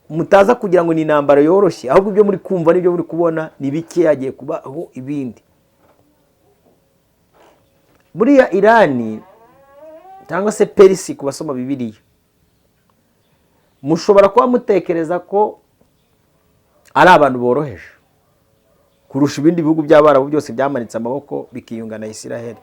Mutaza kugira ngo ni intambara yoroshye, ahubwo ibyo muri kumva n'ibyo muri kubona ni bike, yagiye kubaho ibindi. Buriya Irani cyangwa se Perisi, ku basoma Bibiliya, mushobora kuba mutekereza ko ari abantu boroheje kurusha ibindi bihugu by'Abarabu byose byamanitse amaboko bikiyunga na Isiraheli.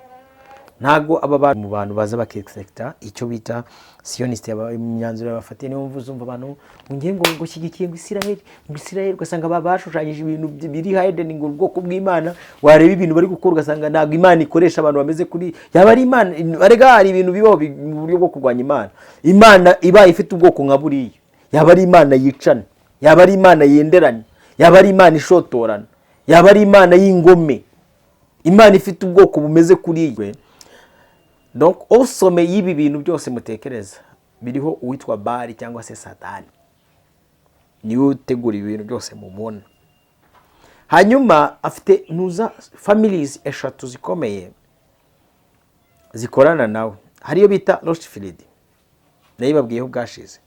Ntabwo aba bantu mu bantu baza bakesekita icyo bita sioniste, imyanzuro yabafatiye. Niyo mpamvu uzumva abantu ngo ngiye ngo shyigikiye ngo Isiraheli, ngo Isiraheli, ugasanga bashushanyije ibintu biri hidden, ngo ubwoko bw'Imana. Wareba ibintu bari gukora, ugasanga ntabwo Imana ikoresha abantu bameze kuri yaba ari Imana. Erega hari ibintu bibaho mu buryo bwo kurwanya Imana. Imana ibaye ifite ubwoko nka buriya, yaba ari Imana yicana, yaba ari Imana yenderanya, yaba ari Imana ishotorana, yaba ari Imana y'ingome, Imana ifite ubwoko bumeze kuriya. Donc au sommet y'ibi bintu byose mutekereza biriho uwitwa Bari cyangwa se Satani, niwe utegura ibintu byose mubona. Hanyuma afite nuza families eshatu zikomeye zikorana nawe. Hariyo bita Rothschild, nayo ibabwiyeho bwashize.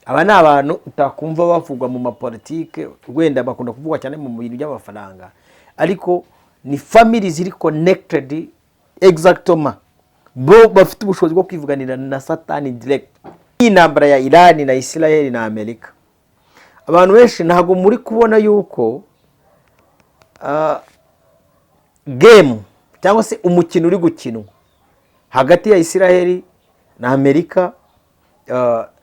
Aba ni abantu utakumva bavugwa mu mapolitike, wenda bakunda kuvugwa cyane mu bintu by'amafaranga, ariko ni family ziri connected exactement, bo bafite ubushobozi bwo kwivuganira na Satani direct. Iyi ntambara ya Irani na Israel na Amerika, abantu benshi ntabwo muri kubona yuko game cyangwa se umukino uri gukinwa hagati ya Israel na Amerika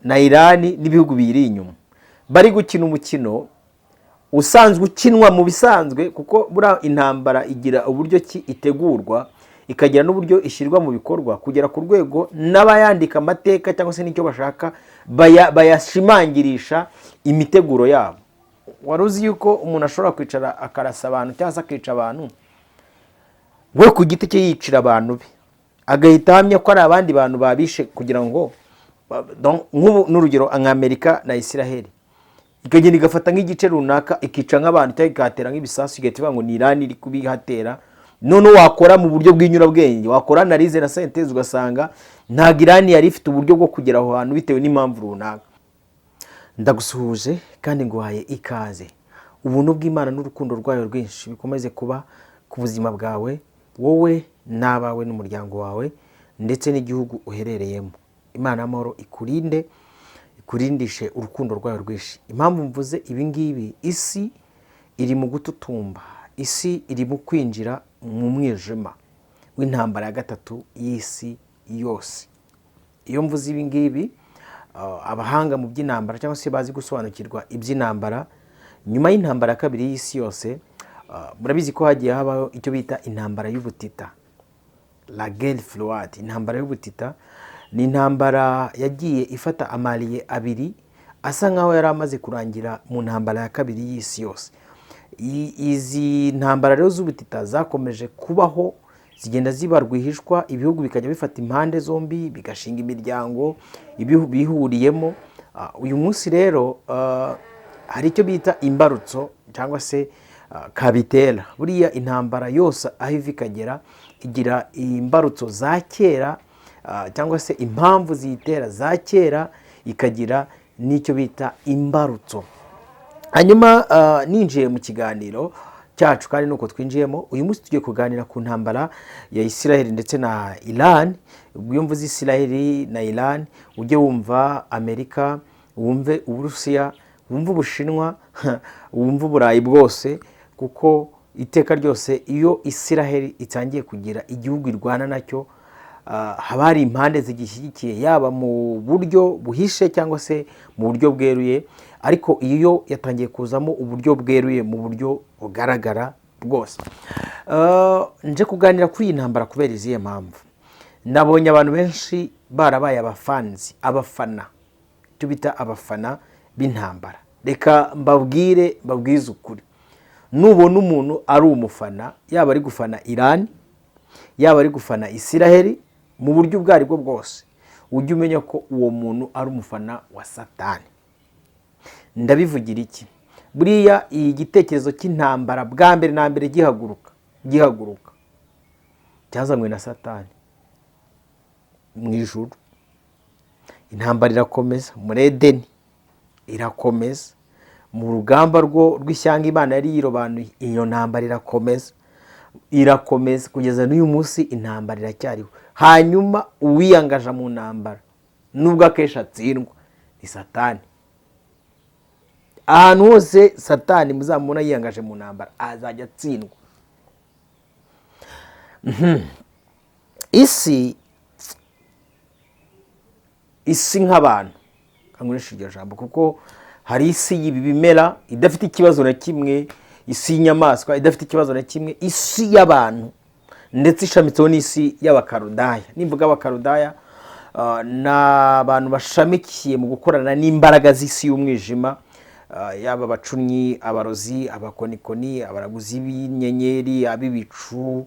na Irani n'ibihugu biyiri inyuma, bari gukina umukino usanzwe ukinwa mu bisanzwe, kuko buriya intambara igira uburyo ki itegurwa, ikagira n'uburyo ishyirwa mu bikorwa, kugera ku rwego n'abayandika amateka cyangwa se n'icyo bashaka bayashimangirisha imiteguro yabo. Wari uzi yuko umuntu ashobora kwicara akarasa abantu cyangwa se akica abantu, we ku giti cye yicira abantu be, agahita ahamya ko ari abandi bantu babishe kugira ngo donc, nk'ubu n'urugero nka Amerika na Israheli ikagenda igafata nk'igice runaka, ikica nk'abantu cyangwa ikahatera nk'ibisasu, igahita ivuga ngo ni Irani iri kubihatera. None wakora mu buryo bw'inyurabwenge, wakora analyse na synthèse, ugasanga ntabwo Irani yari ifite uburyo bwo kugera aho hantu bitewe n'impamvu runaka. Ndagusuhuje kandi nguhaye ikaze. Ubuntu bw'Imana n'urukundo rwayo rwinshi bikomeze kuba ku buzima bwawe, wowe n'abawe n'umuryango wawe ndetse n'igihugu uherereyemo. Imana y'amahoro ikurinde, ikurindishe urukundo rwayo rwinshi. Impamvu mvuze ibi ngibi, isi iri mu gututumba, isi iri mu kwinjira mu mwijima w'intambara ya gatatu y'isi yose. Iyo mvuze ibi ngibi, abahanga mu by'intambara cyangwa se bazi gusobanukirwa iby'intambara, nyuma y'intambara ya kabiri y'isi yose, murabizi ko hagiye habaho icyo bita intambara y'ubutita, la guerre froide. Intambara y'ubutita ni intambara yagiye ifata ama alliés abiri asa nkaho yari amaze kurangira mu ntambara ya kabiri y'isi yose. Izi ntambara rero z'ubutita zakomeje kubaho, zigenda ziba rwihishwa, ibihugu bikajya bifata impande zombi, bigashinga imiryango bihuriyemo. Uyu munsi rero hari icyo bita imbarutso cyangwa se kabitera. Buriya intambara yose aho iva ikagera igira imbarutso za kera, cyangwa se impamvu ziyitera za kera, ikagira n'icyo bita imbarutso. Hanyuma ninjiye mu kiganiro cyacu, kandi nuko twinjiyemo uyu munsi, tugiye kuganira ku ntambara ya Israel ndetse na Iran. Ubwo iyo mvuze Israel na Iran, ujye wumva Amerika, wumve Uburusiya, wumve Ubushinwa, wumve Uburayi bwose, kuko iteka ryose iyo Israel itangiye kugira igihugu irwana nacyo, haba hari impande zigishyigikiye, yaba mu buryo buhishe cyangwa se mu buryo bweruye. Ariko iyo yatangiye kuzamo uburyo bweruye mu buryo bugaragara bwose. Nje kuganira kuri iyi ntambara kubera izihe mpamvu? Nabonye abantu benshi barabaye abafanzi, abafana, icyo bita abafana b'intambara. Reka mbabwire, mbabwize ukuri: nubona umuntu ari umufana, yaba ari gufana Irani, yaba ari gufana Isiraheli, mu buryo ubwo ari bwo bwose, ujye umenya ko uwo muntu ari umufana wa Satani. Ndabivugira iki? Buriya iyi gitekerezo cy'intambara bwa mbere na mbere gihaguruka cyazanywe na Satani mu ijuru. Intambara irakomeza muri Edeni. irakomeza. Mu rugamba rwo rw'ishyanga Imana yari yirobanuye, iyo ntambara irakomeza, irakomeza kugeza n'uyu munsi, intambara iracyariho. Hanyuma uwiyangaja mu ntambara, nubwo akenshi atsindwa, ni Satani. Ahantu hose Satani muzamubona yiyangaje mu ntambara, azajya atsindwa. Isi nk'abantu, nkoresha iryo jambo kuko hari isi y'ibi bimera idafite ikibazo na kimwe, isi y'inyamaswa idafite ikibazo na kimwe, isi y'abantu ndetse ishamitseho n'isi y'Abakarudaya. Nimvuga Abakarudaya, ni abantu bashamikiye mu gukorana n'imbaraga z'isi y'umwijima, yaba abacunnyi, abarozi, abakonikoni, abaraguzi b'inyenyeri, ab'ibicu,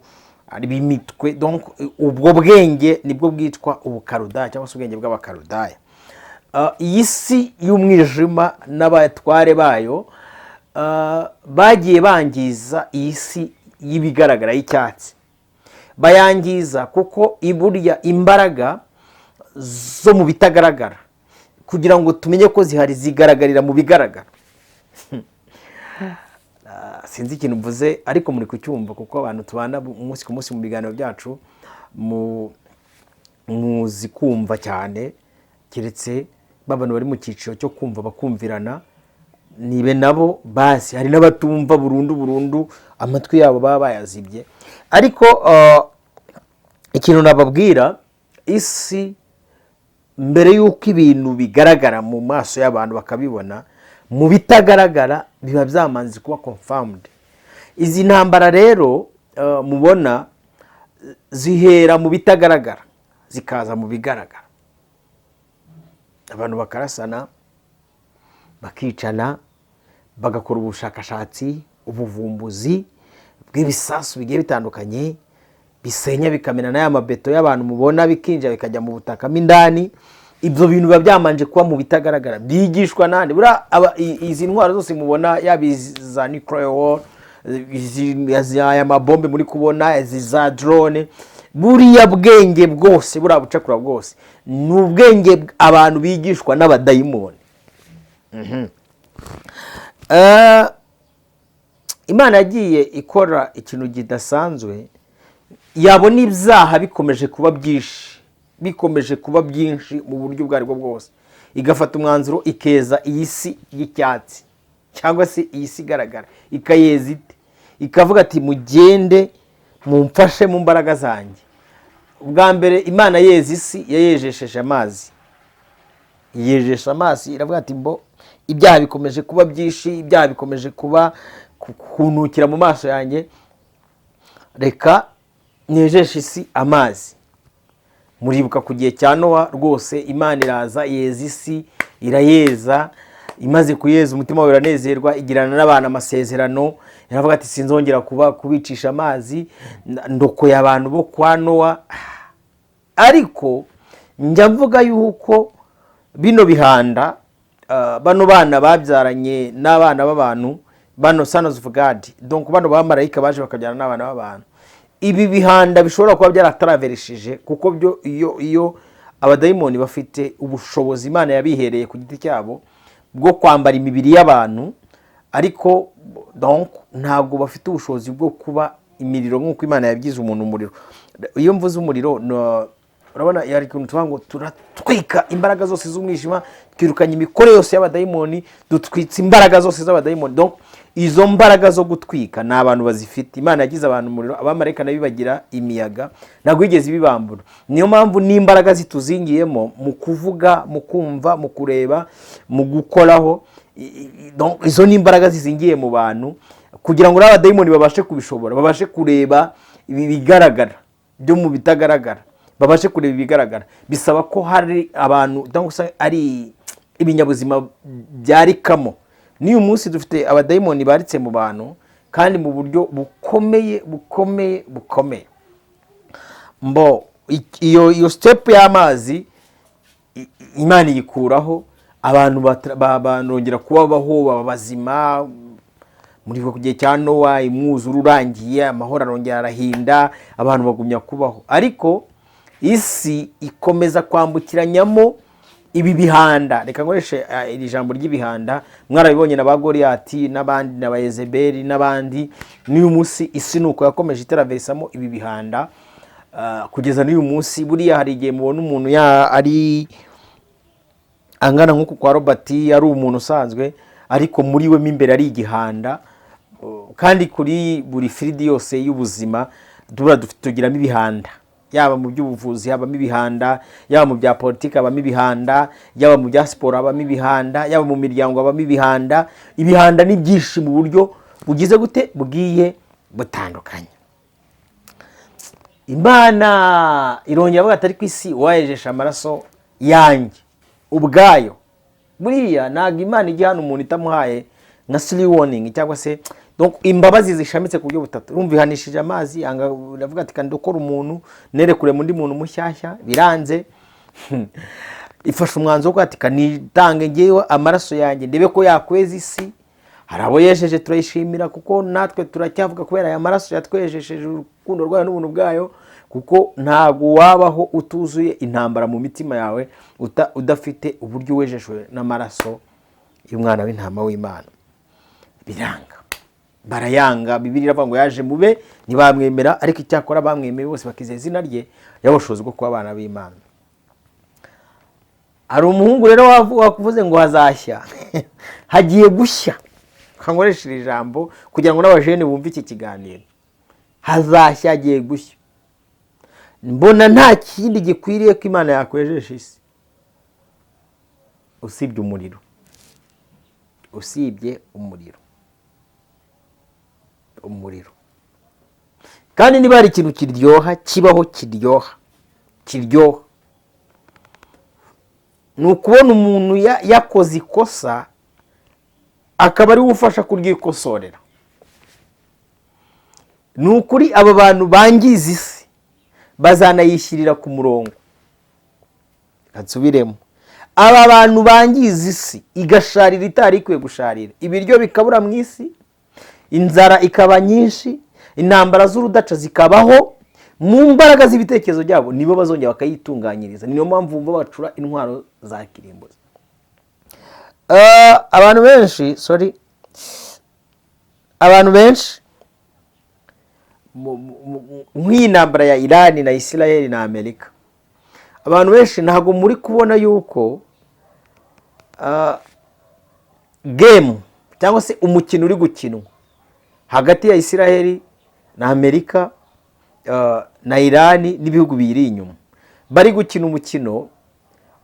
ab'imitwe. Donc ubwo bwenge nibwo bwitwa Ubukarudaya cyangwa se ubwenge bw'Abakarudaya. Iyi si y'umwijima n'abatware bayo bagiye bangiza iyi si y'ibigaragara y'icyatsi. Bayangiza kuko burya imbaraga zo mu bitagaragara, kugira ngo tumenye ko zihari, zigaragarira mu bigaragara. Sinzi ikintu mvuze, ariko muri kucyumva kuko abantu tubana umunsi ku munsi mu biganiro byacu muzi kumva cyane, keretse abantu bari mu cyiciro cyo kumva bakumvirana nibe nabo basi. Hari n'abatumva burundu burundu, amatwi yabo baba bayazibye. Ariko ikintu nababwira, isi mbere y'uko ibintu bigaragara mu maso y'abantu bakabibona, mu bitagaragara biba byamanze kuba confirmed. Izi ntambara rero mubona zihera mu bitagaragara zikaza mu bigaragara, abantu bakarasana, bakicana, bagakora ubushakashatsi, ubuvumbuzi bw'ibisasu bigiye bitandukanye bisenya, bikamena n'aya mabeto y'abantu mubona, bikinjira bikajya mu butaka mo indani. Ibyo bintu biba byamanje kuba mu bitagaragara, byigishwa n'andi. Buriya izi ntwaro zose mubona, yaba izi za nuclear war, aya mabombe muri kubona, izi za drone, buriya bwenge bwose, buriya bucakura bwose ni ubwenge abantu bigishwa n'abadayimoni. Imana yagiye ikora ikintu kidasanzwe, yabona ibyaha bikomeje kuba byinshi, bikomeje kuba byinshi mu buryo ubwo aribwo bwose, igafata umwanzuro ikeza iyi si y'icyatsi cyangwa se iyi si igaragara. Ikayeza ite? Ikavuga ati: "Mugende mumfashe mu mbaraga zanjye." Ubwa mbere Imana yeza isi, yayejesheje amazi, yejesha amazi. Iravuga ati: "Mbo ibyaha bikomeje kuba byinshi, ibyaha bikomeje kuba kunukira mu maso yanjye, reka nejeshe isi amazi." Muribuka ku gihe cya Nowa rwose, Imana iraza yeza isi, irayeza. Imaze kuyeza, umutima wawe uranezerwa, igirana n'abantu amasezerano, iravuga ati: "Sinzongera kuba kubicisha amazi, ndokoye abantu bo kwa Nowa." Ariko njya mvuga yuko bino bihanda, bano bana babyaranye n'abana b'abantu, bano sons of God, donc bano bamarayika baje bakabyarana n'abana b'abantu, ibi bihanda bishobora kuba byaratraverishije, kuko byo iyo abadayimoni bafite ubushobozi Imana yabihereye ku giti cyabo bwo kwambara imibiri y'abantu, ariko donc ntabwo bafite ubushobozi bwo kuba imiriro nk'uko Imana yabigize umuntu umuriro. Iyo mvuze umuriro, urabona hari ikintu tuvuga ngo turatwika imbaraga zose z'umwijima, twirukanye imikorere yose y'abadayimoni, dutwitse imbaraga zose z'abadayimoni. Donc izo mbaraga zo gutwika ni abantu bazifite. Imana yagize abantu umuriro, abamarayika nabo bagira imiyaga, ntabwo yigeze ibibambura. Niyo mpamvu n'imbaraga zituzingiyemo mu kuvuga, mu kumva, mu kureba, mu gukoraho, donc izo ni imbaraga zizingiye mu bantu kugira ngo n'abadayimoni babashe kubishobora, babashe kureba ibi bigaragara byo mu bitagaragara, babashe kureba ibigaragara. Bisaba ko hari abantu cyangwa se ari ibinyabuzima byarikamo. N'uyu munsi dufite abadayimoni baritse mu bantu, kandi mu buryo bukomeye, bukomeye, bukomeye. Mbo iyo step y'amazi Imana iyikuraho, abantu barongera kubabaho, baba bazima. Muri ku gihe cya Nowa, umwuzure urangiye, amahoro arongera arahinda, abantu bagumya kubaho. Ariko isi ikomeza kwambukiranyamo Ibi bihanda, reka nkoreshe iri jambo ry'ibihanda, mwarabibonye na ba Goriyati n'abandi na ba Yezebeli n'abandi. N'uyu munsi isi ni uko yakomeje itaraversamo ibi bihanda kugeza n'uyu munsi. Buriya hari igihe mubona umuntu ya ari angana nk'uku kwa Robert, ari umuntu usanzwe, ariko muri we mo imbere ari igihanda. Kandi kuri buri field yose y'ubuzima tubura tugiramo ibihanda, yaba mu by'ubuvuzi habamo ibihanda, yaba mu bya politiki habamo ibihanda, yaba mu bya siporo habamo ibihanda, yaba mu miryango habamo ibihanda. Ibihanda ni byinshi mu buryo bugize gute, bwiye butandukanye. Imana irongera avuga ati: "Ariko isi wayejesha amaraso yanjye ubwayo." Buriya ntabwo Imana ijya hano umuntu itamuhaye nka three warning, cyangwa se donc imbabazi zishamitse ku buryo butatu. Urumva, ihanishije amazi, yanga, iravuga ati: "Kandi ukora umuntu nerekure undi muntu mushyashya." Biranze, ifashe umwanzuro wo kuvuga ati: "Kanitange ngewe amaraso yanjye, ndebe ko yakweza isi." Hari abo yejeje, turayishimira, kuko natwe turacyavuga kubera aya maraso yatwejesheje urukundo rwayo n'ubuntu bwayo, kuko ntabwo wabaho utuzuye intambara mu mitima yawe udafite uburyo wejejwe n'amaraso y'umwana w'intama w'Imana. Biranga, barayanga. Bibiliya iravuga ngo yaje mube ntibamwemera, ariko icyakora bamwemeye bose bakizera izina rye, yabashobozi bwo kuba abana b'Imana. Hari umuhungu rero wavuze ngo hazashya, hagiye gushya. Nkoresha iri jambo kugira ngo n'abajene bumve iki kiganiro. Hazashya, hagiye gushya. Mbona nta kindi gikwiriye ko Imana yakwejesha isi usibye umuriro, usibye umuriro, umuriro. Kandi niba hari ikintu kiryoha kibaho, kiryoha, kiryoha, ni ukubona umuntu yakoze ikosa, akaba ariwe ufasha kuryikosorera. Ni ukuri, aba bantu bangiza isi bazanayishyirira ku murongo. Nsubiremo: aba bantu bangiza isi igasharira itari ikwiye gusharira, ibiryo bikabura mu isi, inzara ikaba nyinshi, intambara z'urudaca zikabaho, mu mbaraga z'ibitekerezo byabo nibo bazongera bakayitunganyiriza. Niyo mpamvu bumva bacura intwaro za kirimbuzi. Abantu benshi, sorry, abantu benshi nk'iyi ntambara ya Irani na Isirayeli na Amerika, abantu benshi ntabwo muri kubona yuko game cyangwa se umukino uri gukinwa hagati ya Isirayeli na Amerika na Irani n'ibihugu biyiri inyuma, bari gukina umukino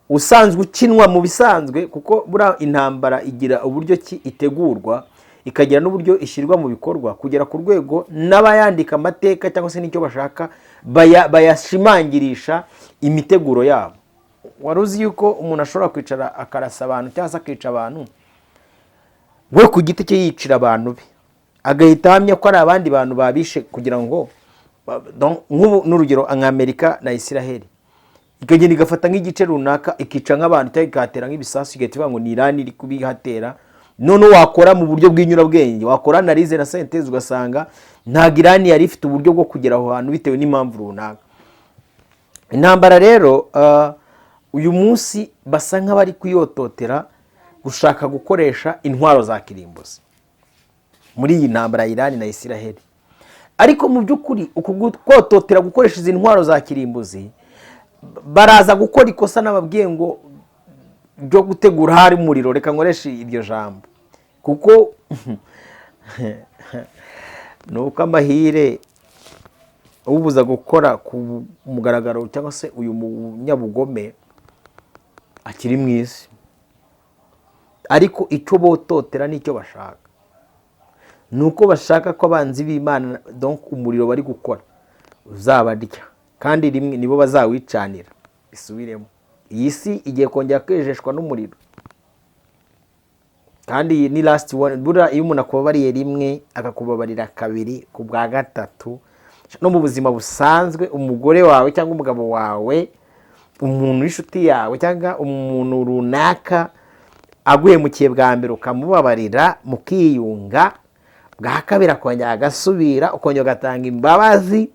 usanzwe ukinwa mu bisanzwe, kuko buriya intambara igira uburyo ki itegurwa, ikagira n'uburyo ishyirwa mu bikorwa, kugera ku rwego n'abayandika amateka cyangwa se n'icyo bashaka bayashimangirisha imiteguro yabo. Wari uzi yuko umuntu ashobora kwicara akarasa abantu cyangwa se akica abantu, we ku giti cye yicira abantu be, agahita ahamya ko ari abandi bantu babishe, kugira ngo donc, nk'ubu n'urugero nka Amerika na Isiraheli ikagenda igafata nk'igice runaka, ikica nk'abantu cyangwa ikahatera nk'ibisasu, igahita ivuga ngo ni Irani iri kubihatera. None wakora mu buryo bw'inyurabwenge, wakora analyse na synthèse, ugasanga ntabwo Irani yari ifite uburyo bwo kugera aho hantu bitewe n'impamvu runaka. Intambara rero uyu munsi basa nk'abari kuyototera gushaka gukoresha intwaro za kirimbuzi muri iyi ntambara ya Irani na Isiraheli. Ariko mu by'ukuri uku kototera gukoresha izi ntwaro za kirimbuzi, baraza gukora ikosa n'ababwiye ngo ryo gutegura ahari umuriro. Reka nkoreshe iryo jambo, kuko ni uko amahire ubuza gukora ku mugaragaro cyangwa se uyu munyabugome akiri mu isi. Ariko icyo bototera n'icyo bashaka ni uko bashaka ko abanzi b'Imana, donc umuriro bari gukora uzabarya, kandi rimwe nibo bazawicanira. Bisubiremo: iyi si igiye kongera kwejeshwa n'umuriro, kandi iyi ni last one. Buriya iyo umuntu akubabariye rimwe, akakubabarira kabiri, ku bwa gatatu, no mu buzima busanzwe, umugore wawe cyangwa umugabo wawe, umuntu w'inshuti yawe cyangwa umuntu runaka aguhemukiye bwa mbere, ukamubabarira mukiyunga, bwa kabiri akongera agasubira, ukongera ugatanga imbabazi,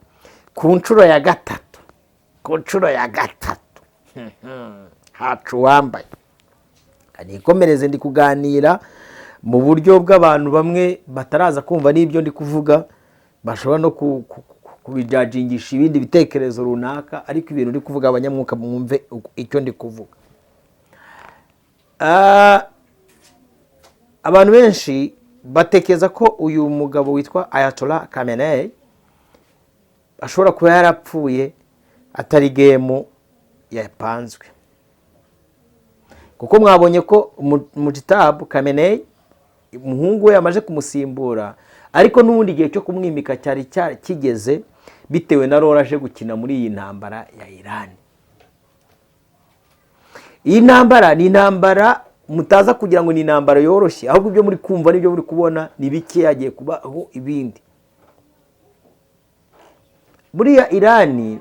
ku nshuro ya gatatu, ku nshuro ya gatatu Hacu wambaye. Nikomereze, ndi kuganira mu buryo bw'abantu bamwe bataraza kumva n'ibyo ndi kuvuga, bashobora no kubijajingisha ibindi bitekerezo runaka, ariko ibintu ndi kuvuga, abanyamwuka mwumve icyo ndi kuvuga. Abantu benshi batekereza ko uyu mugabo witwa Ayatollah Khamenei ashobora kuba yarapfuye atari game yapanzwe, kuko mwabonye ko Mujtaba Khamenei, umuhungu we, yamaze kumusimbura, ariko n'ubundi igihe cyo kumwimika cyari kigeze bitewe na role aje gukina muri iyi ntambara ya Iran. Iyi ntambara ni intambara mutaza kugira ngo ni intambara yoroshye, ahubwo ibyo muri kumva n'ibyo muri kubona ni bike, yagiye kubaho ibindi. Buriya Irani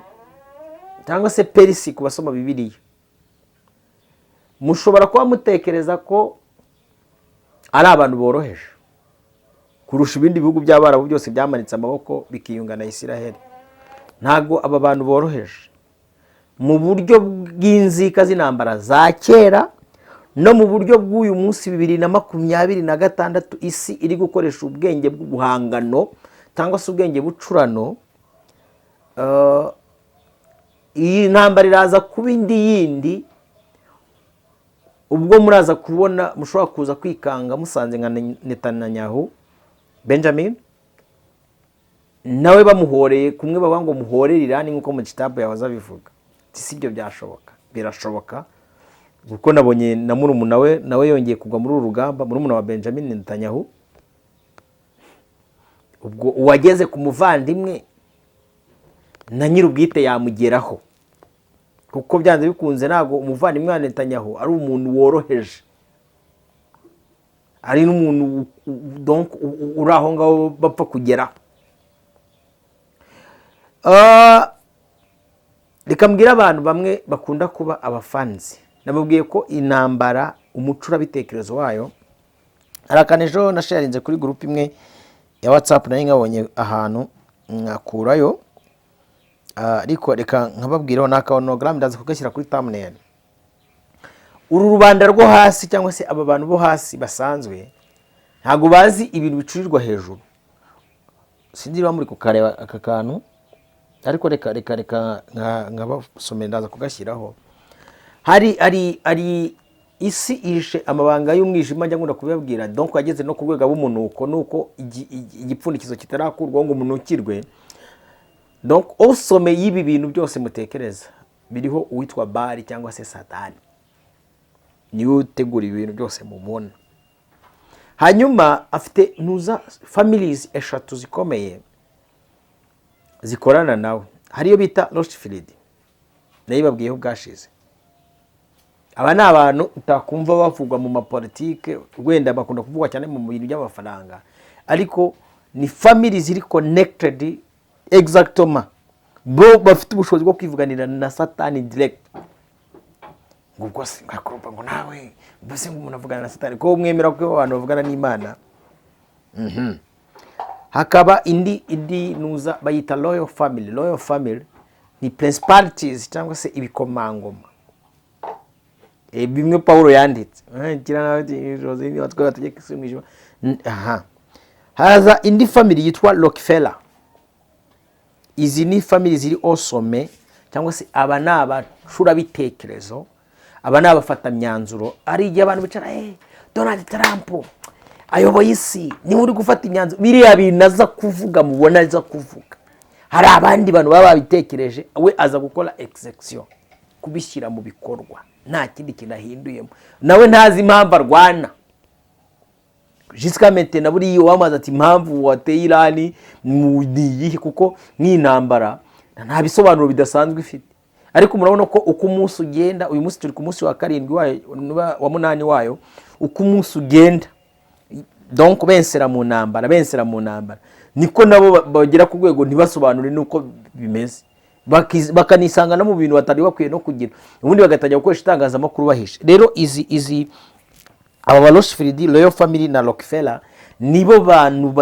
cyangwa se Perisi, ku basoma Bibiliya, mushobora kuba mutekereza ko ari abantu boroheje kurusha ibindi bihugu by'Abarabu byose byamanitse amaboko bikiyunga na Isiraheli. Ntabwo aba bantu boroheje mu buryo bw'inzika z'intambara za kera no mu buryo bw'uyu munsi 2026, isi iri gukoresha ubwenge bw'ubuhangano cyangwa se ubwenge bucurano. Iyi ntambara iraza kuba indi yindi, ubwo muraza kubona mushobora kuza kwikanga musanze nka Netanyahu Benjamin nawe bamuhoreye kumwe bavuga ngo muhorere Irani, nk'uko mu gitabo yahoze abivuga. Ati si ibyo byashoboka? Birashoboka, kuko nabonye na murumuna we nawe yongeye kugwa muri uru rugamba, murumuna wa Benjamin Netanyahu. Ubwo uwageze ku muvandimwe na nyir'ubwite yamugeraho, kuko byanze bikunze ntabwo umuvandimwe wa Netanyahu ari umuntu woroheje, ari n'umuntu donc uri aho ngaho bapfa kugeraho. Reka mbwire abantu bamwe bakunda kuba abafanzi, nababwiye ko intambara umucurabitekerezo wayo hari akantu ejo nasharinze kuri groupe imwe ya WhatsApp, nayo nkabonye ahantu nkakurayo. Ariko reka nkababwiraho ni akaonogaramu, ndaza kugashyira kuri thumbnail. Uru rubanda rwo hasi cyangwa se aba bantu bo hasi basanzwe ntabwo bazi ibintu bicurirwa hejuru. Sinzi niba muri kukareba aka kantu, ariko reka nkabasomera, ndaza kugashyiraho. Hari isi ihishe amabanga y'umwijima, njya nkunda kubibabwira. Donc yageze no ku rwego bw'umunuko, nuko igipfundikizo kitarakurwaho ngo umunukirwe. Donc osome y'ibi bintu byose mutekereza biriho uwitwa Bari cyangwa se Satani, niwe utegura ibintu byose mubona. Hanyuma afite ntuza families eshatu zikomeye zikorana nawe. Hari iyo bita Rothschild, nayo ibabwiyeho bwashize. Aba ni abantu utakumva bavugwa mu mapolitike, wenda bakunda kuvugwa cyane mu bintu by'amafaranga, ariko ni family ziri connected exactement, bo bafite ubushobozi bwo kwivuganira na Satani direct. Ngo ubwo se ngakurumva ngo nawe mbese ngo umuntu avugana na Satani, ko mwemera ko abantu bavugana n'Imana? Hakaba indi nuza bayita royal family. Royal family ni principalities cyangwa se ibikomangoma. Bimwe Pawulo yanditse. Kira nawe ati, Jose, niba twebwe bategeka isi y'umwijima. Aha haza indi family yitwa Rockefeller. Izi ni family ziri osome, cyangwa se aba ni abacurabitekerezo, aba ni abafatamyanzuro. Ari igihe abantu bicara, Donald Trump ayoboye isi, niwe uri gufata imyanzuro. Biriya bintu aza kuvuga, mubona aza kuvuga, hari abandi bantu baba babitekereje, we aza gukora execution, kubishyira mu bikorwa, nta kindi kintu ahinduyemo. Nawe ntazi impamvu arwana jusqu'à maintenant. Buriya wamaze ati impamvu wateye Irani ni iyihe? Kuko nk'intambara nta bisobanuro bidasanzwe ifite, ariko murabona ko uko umunsi ugenda, uyu munsi turi ku munsi wa karindwi wayo, wa munani wayo, uko umunsi ugenda, donc bensera mu ntambara, bensera mu ntambara, niko nabo bagera ku rwego ntibasobanure n'uko bimeze, bakanisanga no mu bintu batari bakwiye no kugira, ubundi bagatangira gukoresha itangazamakuru bahishe. Rero izi aba ba Rothschild, Royal Family na Rockefeller nibo bantu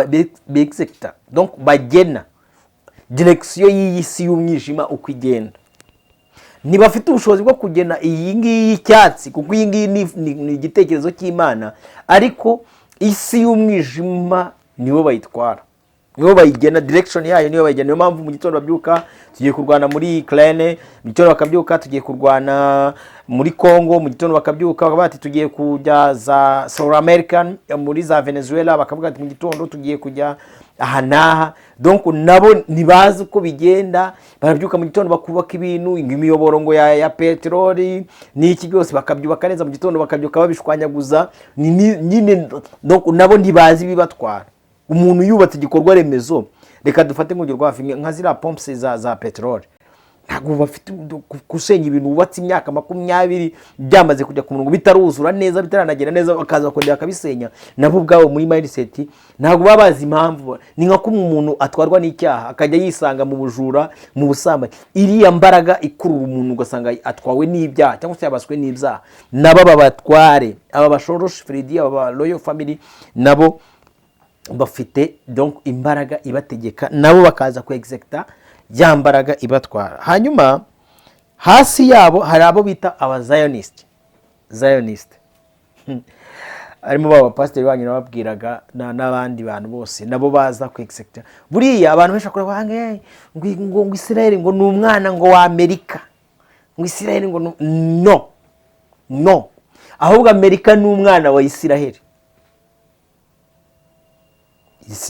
exécuta, donc bagena direction y'iyi si y'umwijima uko igenda. Ntibafite ubushobozi bwo kugena iyi ngiyi y'icyatsi, kuko iyi ngiyi ni igitekerezo cy'Imana, ariko isi y'umwijima nibo bayitwara, nibo bayigena, direction yayo niyo bayigena. Niyo mpamvu mu gitondo babyuka, "Tugiye kurwana muri Ukraine", mu gitondo bakabyuka, "Tugiye kurwana muri Congo", mu gitondo bakabyuka bakavuga bati, "Tugiye kujya za South American, muri za Venezuela", bakavuga ati, "Mu gitondo tugiye kujya aha n'aha." Donc nabo ntibazi uko bigenda. Barabyuka mu gitondo bakubaka ibintu, imiyoboro ngo ya peteroli n'iki byose, bakabyubaka neza. Mu gitondo bakabyuka babishwanyaguza. Nyine donc nabo ntibazi ibibatwara. Umuntu yubatse igikorwa remezo, reka dufate nk'urugero rwa hafi, nka ziriya pompes za peteroli, ntabwo bafite gusenya ibintu wubatse imyaka 20 byamaze kujya ku murongo, bitaruzura neza, bitaranagenda neza, bakaza bakongera bakabisenya. Nabo ubwabo muri mindset ntabwo baba bazi impamvu. Ni nka kumwe umuntu atwarwa n'icyaha, akajya yisanga mu bujura, mu busambanyi. Iriya mbaraga ikurura umuntu, ugasanga atwawe n'ibyaha cyangwa se yabaswe n'ibyaha. Nabo aba batware, aba bashoroshi Fredi, aba ba royal family, nabo bafite donc imbaraga ibategeka, nabo bakaza ku exécuta ya mbaraga ibatwara. Hanyuma hasi yabo hari abo bita aba Zionist. Zionist harimo ba bapasiteri banyu nababwiraga n'abandi bantu bose, nabo baza ku exécuta. Buriya abantu benshi bakora ngo ngo Israel ngo ni umwana ngo wa Amerika, ngo Israel ngo no, no, ahubwo Amerika ni umwana wa Israel.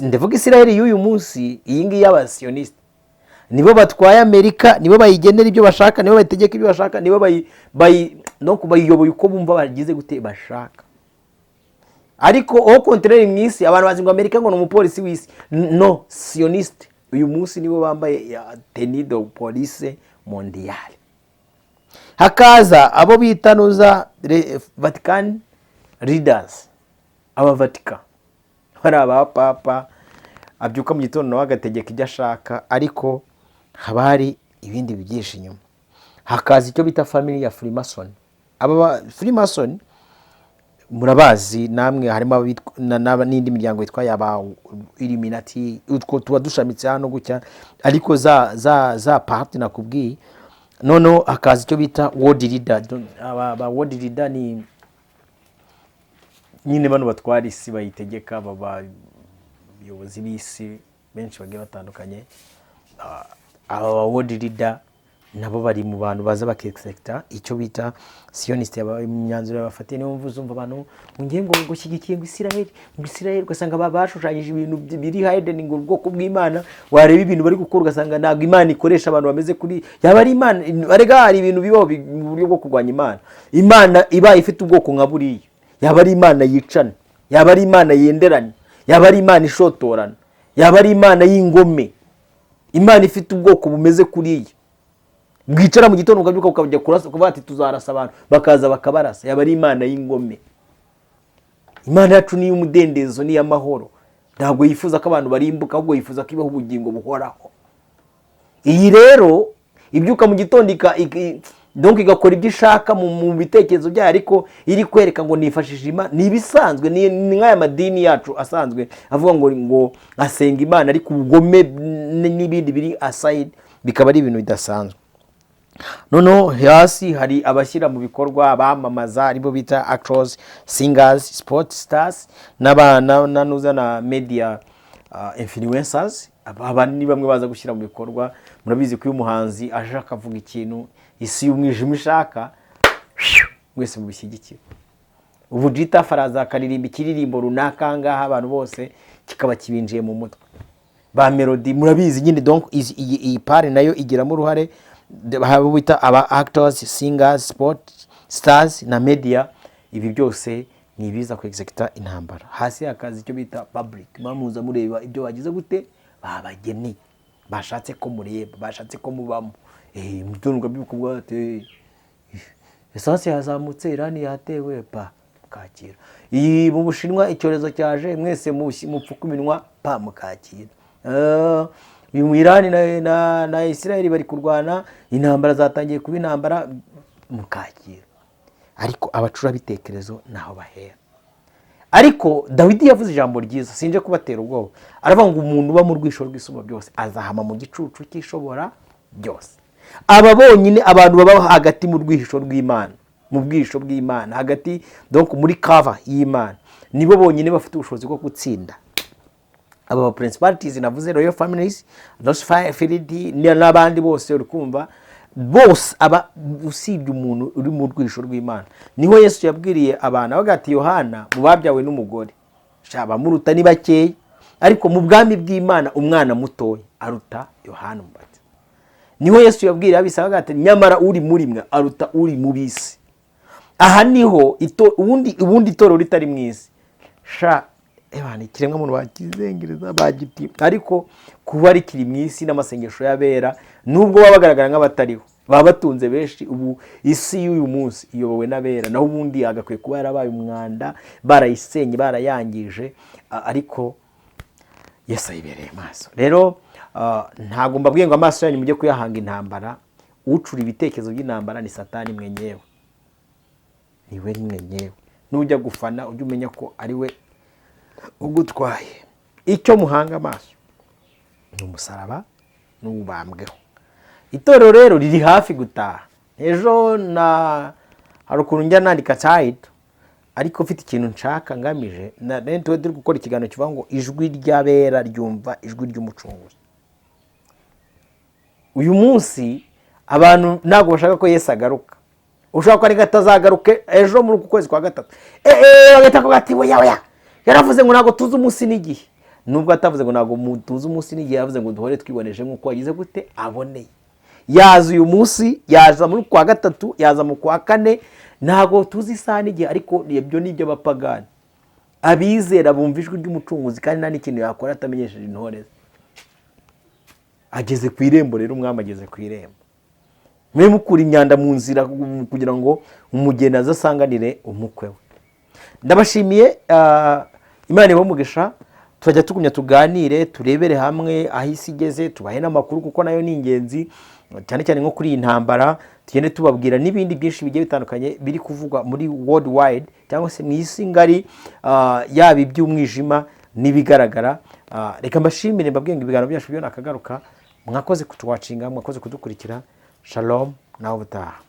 Ndavuga Israel y'uyu munsi, iyi ngiyi y'abasiyonisite. Nibo batwaye Amerika, nibo bayigenera ibyo bashaka, nibo bayitegeka ibyo bashaka, nibo bayi bayi no bayiyoboye uko bumva bagize gute bashaka. Ariko au contraire, mu isi abantu bazi ngo Amerika ngo ni umupolisi w'isi. No, sioniste uyu munsi nibo bambaye ya tenue de police mondiale. Hakaza abo bita nuza Vatican leaders, aba Vatican, hari abapapa abyuka mu gitondo nawe agategeka ibyo ashaka, ariko haba hari ibindi byihishe inyuma. Hakaza icyo bita family ya Freemason. Aba Freemason murabazi namwe, harimo n'indi miryango yitwa yaba Illuminati. Utwo tuba dushamitse hano gutya, ariko za parti nakubwiye. Noneho hakaza icyo bita world leader. Aba world leader ni nyine bano batwara isi, bayitegeka, baba abayobozi b'isi benshi bagiye batandukanye. Aba ba world leader nabo bari mu bantu baza bakexécuta icyo bita sioniste, imyanzuro yabafatiye. Niyo mpamvu uzumva abantu ngo ngiye ngo shyigikiye ngo Israel, ngo Israel, ugasanga bashushanyije ibintu biri hidden, ngo ubwoko bw'Imana. Wareba ibintu bari gukora, ugasanga ntabwo Imana ikoresha abantu bameze kuri yaba ari Imana. Arega hari ibintu bibaho mu buryo bwo kurwanya Imana. Imana ibaye ifite ubwoko nka buriya, yaba ari Imana yicana, yaba ari Imana yenderanya, yaba ari Imana ishotorana, yaba ari Imana y'ingome. Imana ifite ubwoko bumeze kuriya, bwicara mu gitondo ukabyuka ukajya kurasa, ukavuga ati, "Tuzarasa abantu", bakaza bakabarasa, yaba ari Imana y'ingome. Imana yacu ni iy'umudendezo, ni iy'amahoro. Ntabwo yifuza ko abantu barimbuka, ahubwo yifuza ko ibaho ubugingo buhoraho. Iyi rero ibyuka mu gitondo donc igakora ibyo ishaka mu bitekerezo byayo, ariko iri kwereka ngo nifashishije Imana, ni ibisanzwe, ni nk'aya madini yacu asanzwe avuga ngo asenga Imana, ariko ubugome n'ibindi biri aside bikaba ari ibintu bidasanzwe. Noneho hasi hari abashyira mu bikorwa, abamamaza, aribo bita actors, singers, sport stars n'abana na nuza na media influencers. Aba ni bamwe baza gushyira mu bikorwa. Murabizi ko iyo umuhanzi aje akavuga ikintu isi y'umwijima ishaka, mwese mubishyigikira. Ubu Jita araza akaririmba ikiririmbo runaka aha ngaha, abantu bose kikaba kibinjiye mu mutwe. Ba Melody murabizi nyine. Donc iyi part nayo igiramo uruhare. Haba bita aba actors, singers, sport stars na media. Ibi byose ni ibiza ku exécuta intambara. Hasi hakaza icyo bita public. Muza mureba ibyo bagize gute, babageneye, bashatse ko mureba, bashatse ko mubamo. Mu gitondo ukabyuka uvuga ati, "Essence yazamutse, Irani yatewe", pa mukakira. Iyi mu Bushinwa icyorezo cyaje, mwese mupfuka iminwa, pa mukakira. Uyu mu Irani na Israel bari kurwana, intambara zatangiye kuba intambara, mukakira. Ariko abacurabitekerezo ntaho bahera. Ariko Dawidi yavuze ijambo ryiza, sinje kubatera ubwoba. Aravuga ngo umuntu uba mu rwisho rw'Isumba byose azahama mu gicucu cy'Ishobora byose. Aba bonyine, abantu baba hagati mu rwihisho rw'Imana, mu bwihisho bw'Imana hagati, donc muri cover y'Imana, nibo bonyine bafite ubushobozi bwo gutsinda aba ba principalities navuze, royal families, those five n'abandi bose. Uri kumva, bose aba, usibye umuntu uri mu rwihisho rw'Imana. Niho Yesu yabwiriye abantu avuga ati: "Yohana mu babyawe n'umugore sha abamuruta ni bakeya, ariko mu bwami bw'Imana umwana mutoya aruta Yohana Umubatiza." Niho Yesu yabwiriye abisi avuga ati: "Nyamara uri muri mwe aruta uri mu bisi." Aha niho ubundi itorero ritari mu isi sha, ebana, ikiremwamuntu bakizengereza bagiti, ariko kuba rikiri mu isi n'amasengesho y'abera, nubwo baba bagaragara nk'abatariho, baba batunze benshi. Ubu isi y'uyu munsi iyobowe n'abera, naho ubundi yagakwiye kuba yarabaye umwanda, barayisenye, barayangije, ariko Yesu ayibereye maso. Rero ntabwo mbabwiye ngo amaso yanyu mujye kuyahanga intambara. Ucura ibitekerezo by'intambara ni Satani mwenyewe, ni we mwenyewe. Nujya gufana ujye umenya ko ari we ugutwaye. Icyo muhanga amaso ni umusaraba n'ubambweho. Itorero rero riri hafi gutaha. Ejo na hari ukuntu njya nandika title, ariko mfite ikintu nshaka ngamije. Na rero tuba turi gukora ikiganiro kivuga ngo "Ijwi ry'abera ryumva ijwi ry'Umucunguzi". Uyu munsi abantu ntabwo bashaka ko Yesu agaruka. Ushobora kuba ariko atazagaruke ejo muri uku kwezi kwa gatatu, eee, bagahita bavuga ati: "Oya, oya, yaravuze ngo ntabwo tuzi umunsi n'igihe." Nubwo atavuze ngo ntabwo tuzi umunsi n'igihe, yavuze ngo duhore twiboneje nk'uko wagize gute aboneye. Yaza uyu munsi, yaza muri kwa gatatu, yaza mu kwa kane, ntabwo tuzi isaha n'igihe. Ariko ibyo ni iby'abapagani. Abizera bumva ijwi ry'Umucunguzi, kandi nta n'ikintu yakora atamenyesheje intore ze. Ageze ku irembo rero, umwami ageze ku irembo. Mwe mukura imyanda mu nzira kugira ngo umugeni aze asanganire umukwe we. Ndabashimiye, Imana ibahe umugisha. Turajya tugumya tuganire, turebere hamwe aho isi igeze, tubahe n'amakuru kuko nayo ni ingenzi, cyane cyane nko kuri iyi ntambara. Tugende tubabwira n'ibindi byinshi bigiye bitandukanye biri kuvugwa muri world wide cyangwa se mu isi ngari, yaba iby'umwijima n'ibigaragara. Reka mbashimire, mbabwire ngo ibiganiro byacu byo nakagaruka. Mwakoze kutuwatchinga, mwakoze kudukurikira. Shalom, nawe ubutaha.